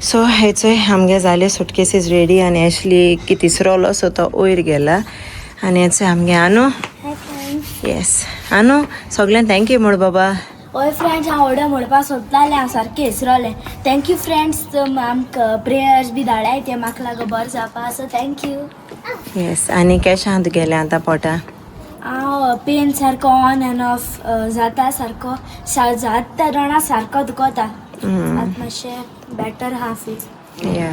So हेचोय आमगे जाले सुटकेसीस ready आनी एशली की तिसरोलो सो तो वयर गेला आनी हेचोय आमगे आनू. येस आनू सगळ्यांक thank you म्हण बाबा. हय फ्रेंड्स, हांव ऑर्डर म्हणपाक सोदतालें, हांव सारकें इसरोलें. Thank you friends, आमकां प्रेयर्स बी धाडाय ते म्हाका लागो बरें जावपा. So thank you. Yes, आनी केशें आहा तुगेलें आतां पोटा? हांव पेन सारको ऑन एंड ऑफ जाता सारको जाता रोणा सारको दुखता. आतां मातशें बेटर आहा फील. या,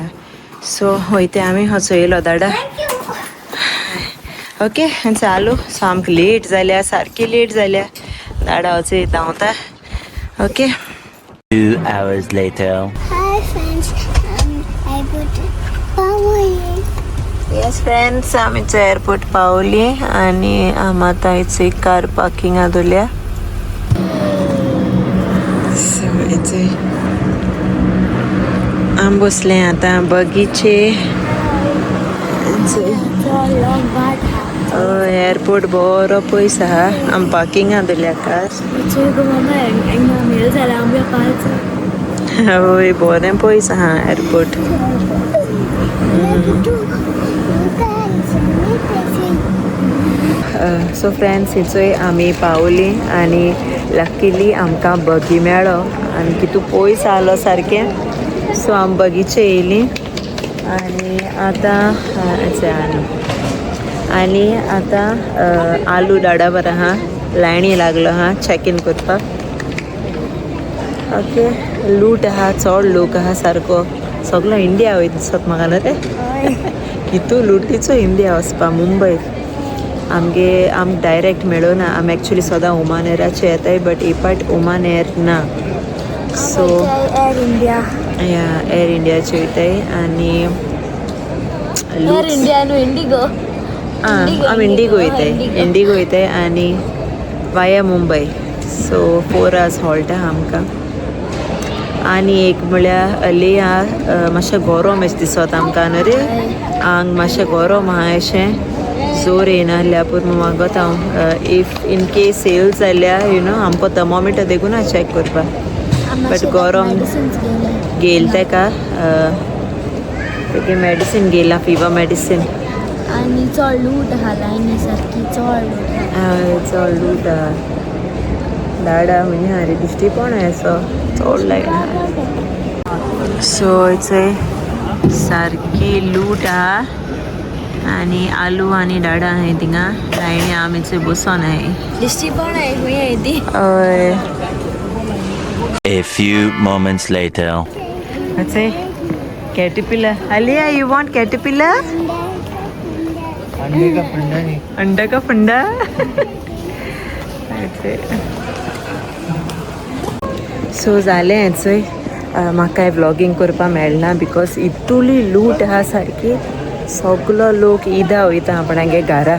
सो वयते आमी हचो येयलो दाडा. ओके चालू. सो आमकां लेट जाल्या, सारकी लेट जाल्या. दाडा वचो धांवता. Okay. 2 hours later. Hi friends, I put पावली. येस फ्रेंड्स, आमी एअरपोर्ट पावली आनी आम आतां इच कार पार्किंगा दवरल्या. सो इच आम बसले आतां बगीचे. लॉंग वाट आहा. एअरपोर्ट बरो पयस आहा. आम पार्किंगा दवरल्या कार. चोय गो मम्मा, हांगा मेल जाल्यार आमगे पांच. हय, बरें पयस आहा एअरपोर्ट. सो फ्रेंड्स, हिचोय आमी पावली आनी लकीली आमकां बगी मेळ्ळो आनी कितू पयस आहलो सारकें. सो आमी बगीचे येयली आनी आतां आनी आतां आलू डाडा बरो आहा, लायनी लागलो आहा चॅक इन करपाक. ओके, लूट आहा, चड लोक आहा सारको. सगलो इंडिया वयता दिसत म्हाका न्हू रे. कितू लुटीचो इंडिया वचपा मुंबय. आमगे आमकां डायरेक्ट मेळना. आमी एक्चुली सदां ओमान एराचे येताय, बट he पाट ओमान एर ना, सो एअर इंडिया. या, एअर इंडियाचे वयताय आनी एअर इंडिया न्हू, इंडिगो. आं, आमी इंडिगो वयताय. इंडिगो वयताय आनी via Mumbai. So 4 hours halt आहा आमकां. आनी एक म्हळ्यार अलिया मातशें गरम अशें दिसता आमकां न्हू रे. आंग मातशें गरम आहा अशें, जोर येयनासल्या पूण मागत हांव if in case येयल जाल्यार you know आमकां थर्मोमिटर देखून चॅक करपाक. बट गरम घेयल तेका, तेगे मेडिसीन घेयला, फिवर मेडिसीन. आनी चड लूट आहा, लायनी सारकी चड लूट. हय, चड लूट आहा. दाडा हुंय आहा रे, दिश्टी पण असो चड लायन आहा. सो चोय सारकी लूट आहा आनी आलू आनी डाडा आहाय थिंगा लायनी. आमी चोय बसोन आहाय. दिश्टी पण आहे हुंय आहाय ती. हय. A few moments later. अचे caterpillar. Aliya, you want caterpillar? अंडे का फंडा नहीं. अंडा का फंडा. सो जालें हेंचोय. म्हाका व्लॉगींग करपाक मेळना because इतुली लूट आहा सारकी. सगलो लोक ईदा वयता आपणागे घरा.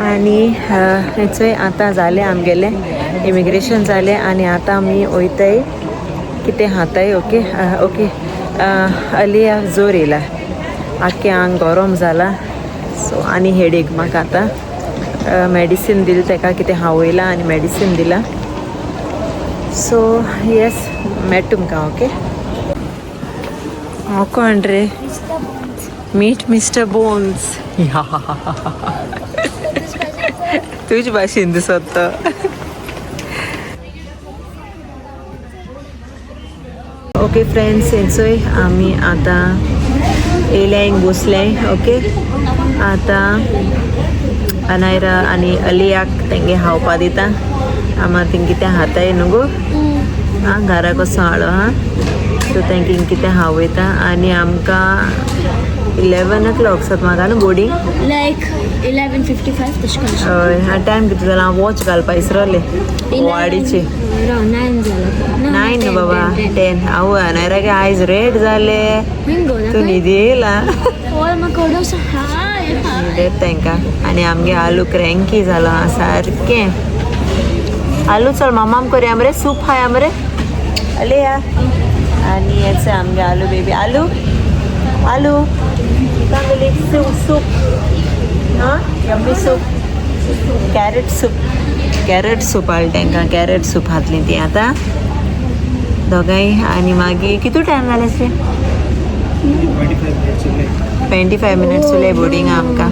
आनी हेंचोय आतां जालें आमगेलें इमिग्रेशन जालें आनी आतां आमी वयताय कितें खाताय. ओके ओके, अलिया जोर येयला, आख्खें आंग गरम जाला. सो आनी हेडेक म्हाका आतां. मेडिसीन दिलें तेका, कितें हावयलां आनी मेडिसीन दिलां. सो येस, मेळटा तुमकां. ओके, हो कोण रे? मीट मिस्टर बोन्स. तुज भाशेन दिसत तो. ओके फ्रेंड्स, हेंचोय आमी आतां येयले, हिंग बसले. ओके, आतां अनायरा आनी अलियाक तेंगे खावपा दिता. आमा थिंग कितें खाताय न्हू गो. आं, घरा कसो हाडलो आहा. सो तेंके कितें खावयता आनी आमकां 11 o'clock सत म्हाका न्हू बोर्डींग. लायक 11:55 तशें करून. हय, आं, टायम कितें जाला? हांव वॉच घालपा इसरलें वाडीची. राव, 9 जाला. 9 न्हू बाबा, 10. हांव अनायरागे आयज रेड जाले. तूं न्हिदी येयला. हय, म्हाका कडोस हाय. न्हिदेत तांकां. आनी आमगे आलू क्रँकी जालो आहा सारकें. आलू चल मामाम करया मरे, सूप खाया मरे अलिया. आनी हेचे आमगे आलू बेबी. आलू आलू तांदूळ सूप सूप हां, yummy soup, carrot soup, carrot soup हाडलें तांकां. कॅरट सूप घातली ती आतां दोगांय. आनी मागीर कितू टायम जालें अशें? 25 minutes उरले बोर्डिंग आमकां.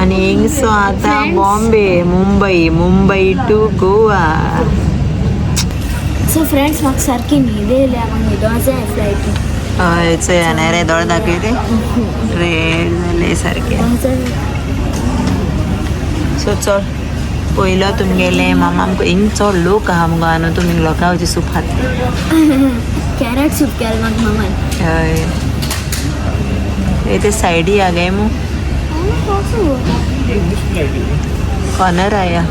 आनी हिंगसो आतां Bombay, Mumbai, Mumbai to Goa. So friends, म्हाका सारकी न्हीद येयल्या. म्हाका न्हिदों जाय फ्लायटीन. हय, चोया न्हय रे, दोळे दाखय ते रेड जाले सारके. सो चल, पयलो तुमगेले मामा हिंग चड लोक आहा मुगो न्हू, तुमी लोकांची सूप खात. कॅरट सूप केलें म्हाका मामान. हय, ते सायडी आ गे मू. कॉर्नर आया.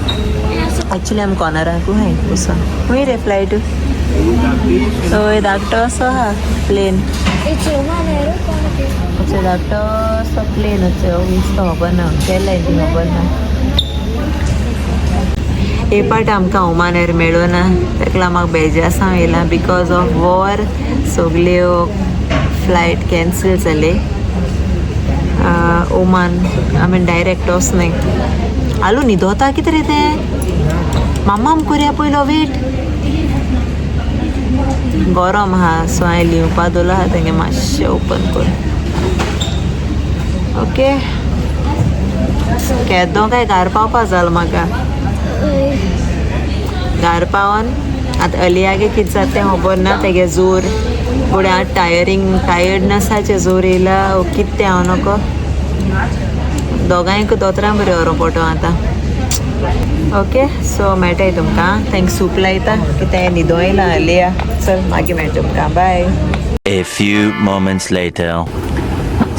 एक्चुअली आमी कॉर्नराकू हाय वचोन. खूंय रे फ्लायट? हय, धाकटो असो आहा प्लेन. असो धाकटो असो प्लेन असो दिसता. खबर ना केलाय ती, खबर ना. हे पाट आमकां ओमान एर मेळूना, ताका लागून म्हाका बेजासांव येयला. Because of war सगल्यो फ्लायट कॅन्सल जाले. ओमान आमी डायरेक्ट वच न्हय. आलू न्हिदोता कितें रे तें? मामा करया पयलो वेट. गरम आहा, सो हांवें लिवपा दवरला आहा तेंगे मातशें ओपन करून. ओके, केदो काय घार पावपा जालो म्हाका. घार पावन आतां अलियागे कितें जाता तें खबर ना. तेगे जोर फुडें आतां टायरींग टायर्डनसाचें जोर येयला वो कितें तें हांव नको. दोगांयक दोतोरां बरें व्हरूं पडटलो आतां. ओके, सो मेळटाय तुमकां. तांकां सूप लायता कितें, न्हिदो येयला अलिया. चल, मागीर मेळटा तुमकां. बाय. A few moments later.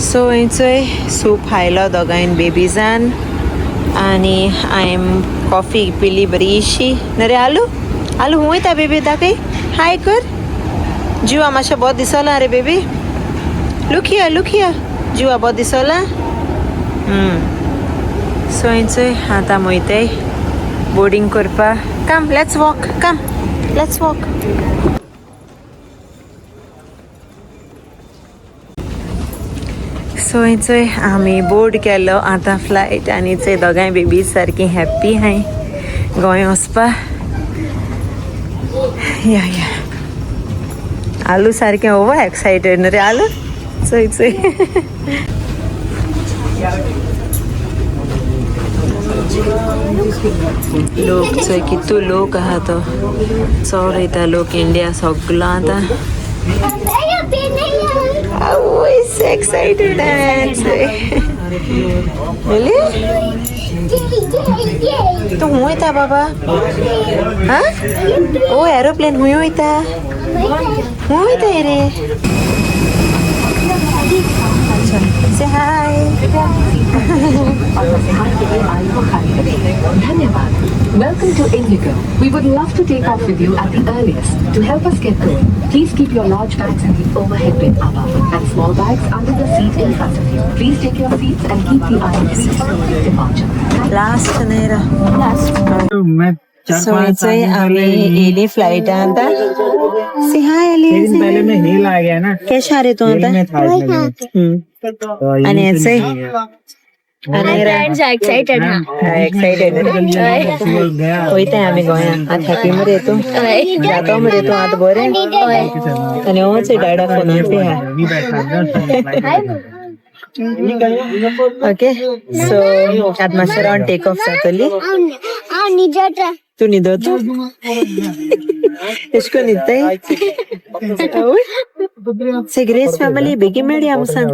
So चोय, सूप खायलो दोगांयन बेबीजान आनी हांवें कॉफी पिली बरीशी. नरे आलू, आलू हूं वयता? बेबी दाखय, हाय कर. जिवा मातशें बरो दिसला रे baby. Look here, look here. जिवा बरो दिसला. सो चोय, आतां वयताय बोर्डिंग करपा. Come, let's walk. Come, let's walk. So चोय, आमी बोर्ड केलो आतां फ्लायट आनी चोय, दोगांय बेबी सारकी हॅप्पी हाय गोंय वचपा. या या, आलू सारकें ओवर एक्सायटेड न्हू रे आलू? चोय चोय. लोक चोय, कितू लोक आहा तो. चड वयता लोक इंडिया सगलो आतां. Always excited and really? तूं खूंय वयता बाबा? हा, ओ एरोप्लेन खूंय वयता? खूंय वयता रे? Say hi. धन्यवाद. Welcome to Indigo. We would love to take off with you at the earliest. To help us get going, please keep your large bags in the overhead bin above and small bags under the seat in front of you. Please take your seats and keep the aisle free for a quick departure. Last Naira. Last. मैं चार so पाँच चोय, साल आमी पहले येयली फ्लायटान आतां. से हाय अली. एक दिन पहले मैं हिल आ गया ना. केशें रे तूं हिल आतां? में था इसमें. तो यहीं आणि से ऐसे? निकल गया. आनी फ्रेंड्स एक्सायटेड हा. एक्सायटेड. सुबह गया. वयताय आमी गोंया आतां. हॅपी मरे तूं? जातो मरे तूं आतां बरें? आनी होच डाडा फोनार पे आहा. अभी बैठा था. ओके, सो आतां मातशें रावन टेक ऑफ जातली. हांव न्हिदता. तूं न्हिदता? एश कोन न्हिदताय? से ग्रेस फॅमिली बेगीन मेळया आमकां सांग.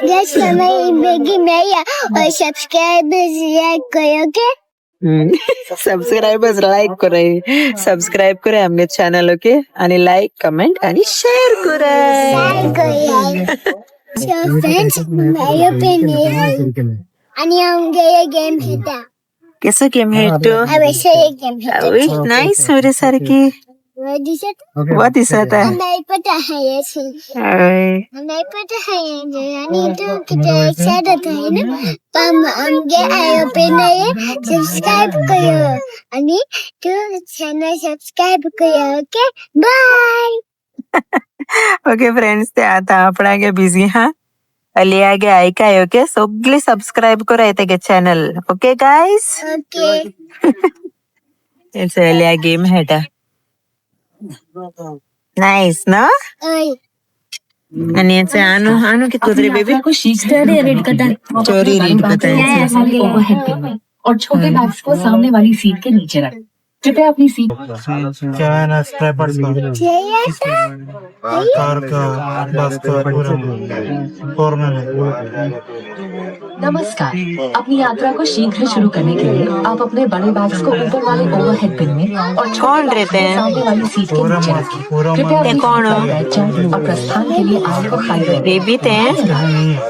ग्रेस फॅमिली बेगीन मेळया और सबस्क्राइबर्स लाइक करो, ओके? सबस्क्राइबर्स लाइक कराय, सबस्क्राइब कराय आमगे चॅनल, ओके? आणि लाईक, कमेंट आणि शेअर कराय. शेअर करूया. सो फ्रेंड्स, एरोप्लेन आणि आमगे गेम खेळता. कसो गेम खेळतो? हांव एक गेम खेळता. नाईस रे सारखी. दिसत बरें दिसता. नाही आहे. हय. नाही आहे आणि तू किती एक्साइटेड आहे ना? पण आमगे एरोप्लेन सबस्क्राइब करो आणि तू चॅनल सबस्क्राइब करो. Okay, bye. Okay friends, ते आता आपणागे बिझी हा. अलियागे आयकाय. ओके, सगळे सबस्क्राईब कराय तेगे channel. Okay guys? Okay. Aliya game खेळटा. नाईस ना? ओय. आनी हेचे आनू आनू कित कोत रे अपनी बेबी यात्रा को शीघ्र स्टोरी रीड करता. स्टोरी रीड बड़े करता बैग्स को है. सामने वाले ओवरहेड बिन में और छोटे बैग्स को सामने वाली सीट के नीचे रखें। कृपया अपनी सीट क्या है ना स्ट्रैपर्स का कार का बस का पूरा फॉर्मल है। नमस्कार। अपनी यात्रा को शीघ्र शुरू करने के लिए आप अपने बड़े बैग्स को ऊपर वाले ओवरहेड बिन में और छोटे कौन बैग्स रहते को हैं? सामने वाली सीट के पूरा नीचे मस्त, रखें। पूरा कृपया मस्त। अपनी कौन सीट हो? पर बैठ जाएं और प्रस्थान के लिए आइल को खाली रखें। बेबी ते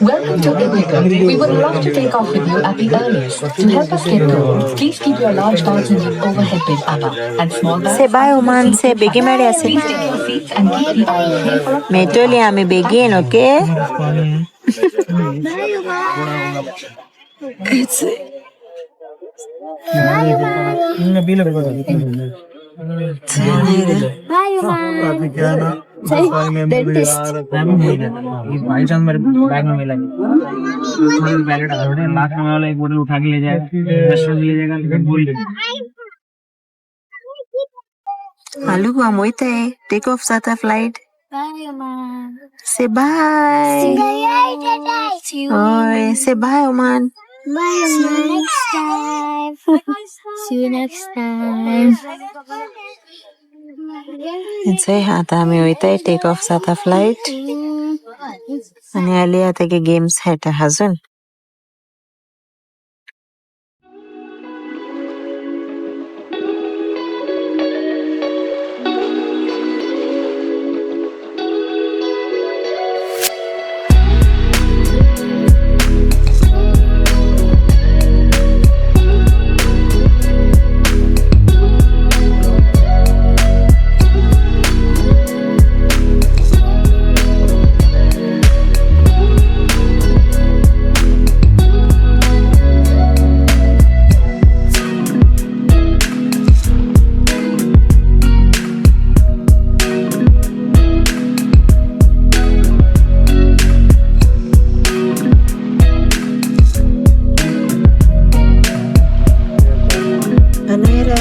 Welcome to Indigo. We would love to take off with you at the earliest. To help us get going, please keep your large bags in the overhead bin above and small bags Se bye under the Oman seat Se in front. बेगीन मेळया से Please take your seats and keep the aisle clear for a मेळटली आमी बेगीन okay. अभी क्या है ना बस में भी बाई चांस मेरे बैग में मिला थोड़े वैलेट थोड़े लाख में वाला एक बोतल उठा के ले जाएगा, रेस्टोरेंट ले जाएगा, लेकिन भूल गए। आलू आम वयताय टेक ऑफ जाता फ्लायट. बाय उमान. से बाय. See you. हय से bye Oman. Bye. See you next time. See you next time. चय आतां आमी वयताय टेक ऑफ जाता फ्लायट आनी आली आतां की गेम्स खेळटा अजून. अनेरा.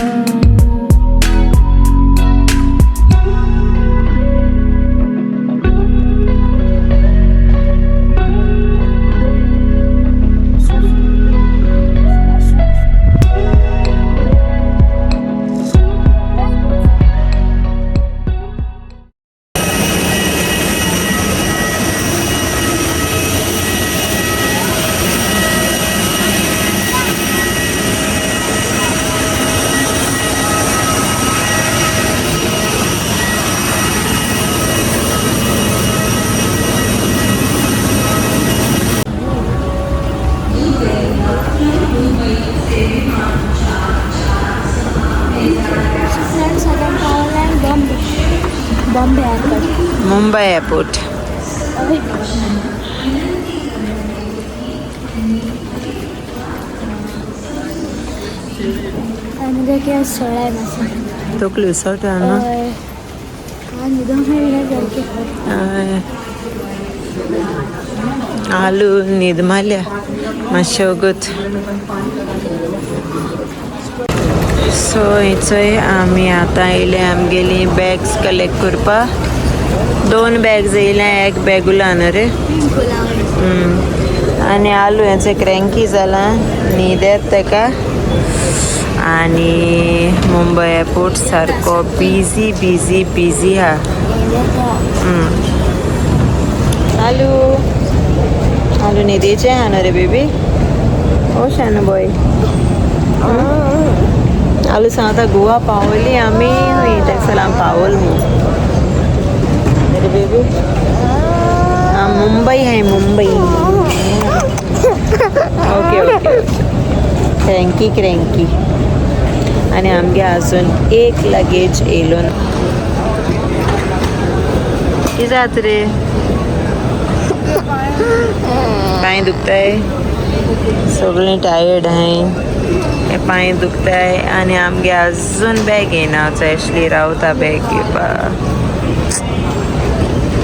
So friends, आता पावलाय बॉम्बे, बॉम्बे एअरपोर्ट. मुंबई एअरपोर्ट. आनी ते केस सोडाय मातशें. तकली उसवता न्हू. हय, न्हिदोंक मेळना सारकें. हय. आलू न्हीद मारल्या मातशें वगत. सो हेचय आमी आतां येयले आमगेली बॅग्स कलेक्ट करपाक. दोन बॅग्स येयल्या, एक बॅग उरला न्हू रे. आनी आलू हेचे क्रँकी जाला, न्हीद येता तेका. आनी मुंबय एअरपोर्ट सारको बिजी बिजी बिजी हा. आलू आलू न्हिदेचें आहा न्हू रे बेबी. ओ शानो बॉय. आलू सांगता गोवा पावली आमी खंय तेका सगळें हांव पावल मू रे बेबी. मुंबई है Mumbai. Okay okay cranky cranky. आनी आमगे अजून एक लगेज येयलो ना. कितें जाता रे, पांय दुखताय? सगळीं टायर्ड आहाय, हे पांय दुखताय. आनी आमगे अजून बॅग येयना. एशली रावता बॅग घेवपाक.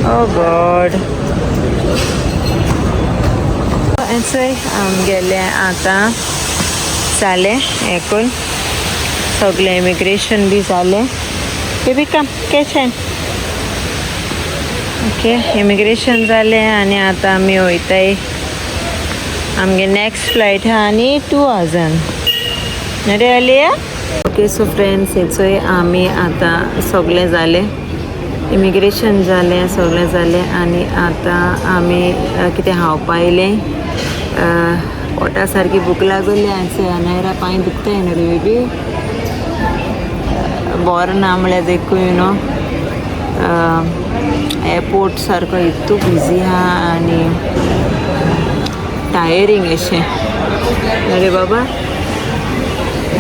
ओ गॉड. चय आमगेलें आतां जालें हें करून सगळें इमिग्रेशन बी जालें. Baby come catch hand. Okay. Okay, immigration जालें आनी आतां आमी वयताय. आमगे नॅक्स्ट फ्लायट आहा आनी 2 आवर्सान रे आलिया. ओके, सो फ्रेंड्स, हेचोय आमी आतां सगळें जालें, इमिग्रेशन जालें, सगळें जालें आनी आतां आमी कितें खावपा येयलें. पोटा सारकी भूक लागली आनी अनायरा पांय दुखताय न्हू रे बेबी. बरें ना म्हळ्यार देखून you know airport सारको इतू बिजी आहा आनी टायरींग अशें. अरे बाबा,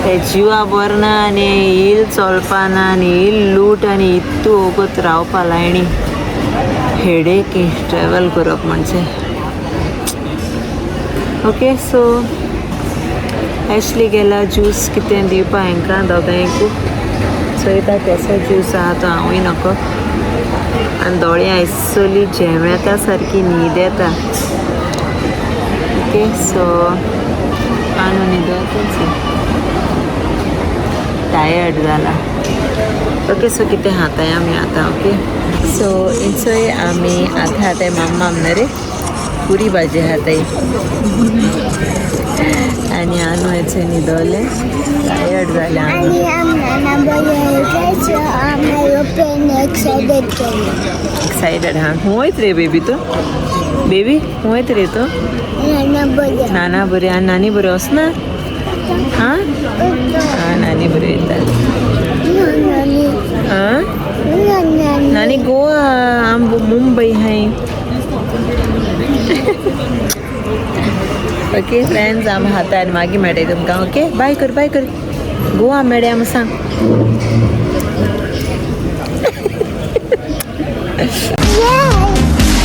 ते जिवा बरें ना आनी येल चलपा ना आनी येल लूट आनी इतू वगत रावपा लायणी हेडेक ट्रॅवल करप म्हणजे. ओके, सो एशली गेला ज्यूस कितें दिवपा हांकां दोगांयकू. चोयता कसो ज्यूस आहा तो, हांवूय नको. आनी दोळे आयसली झेम येता, सारकी न्हीद येता. ओके, सो आनी न्हिदतच, टायर्ड जाला. ओके, सो कितें खाताय आमी आतां. ओके, सो इंचोय आमी आतां खाताय मम्मा रे पुरी भाजी खाताय आनी आनू हेचे न्हिदोले, टायर्ड जालें आनू. आनी आम नाना बरें, आम एरोप्लेन एक्सायटेड केले. एक्सायटेड हा. हुंयत रे बेबी तूं? बेबी, हुंयत रे तूं? नाना बरें. नाना बरें आनी नानी बरें वचना. हां हां, नानी बरें वयता. नानी. हां. नानी. नानी गोवा, आम मुंबई हाय. ओके फ्रेंड्स, आम खाता आनी मागीर मेळटाय तुमकां. ओके, बाय कर, बाय कर. गोवा मेळया आम सांग.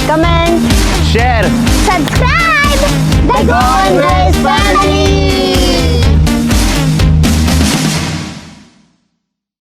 Comment. Share. Subscribe! The Goan Girls Family!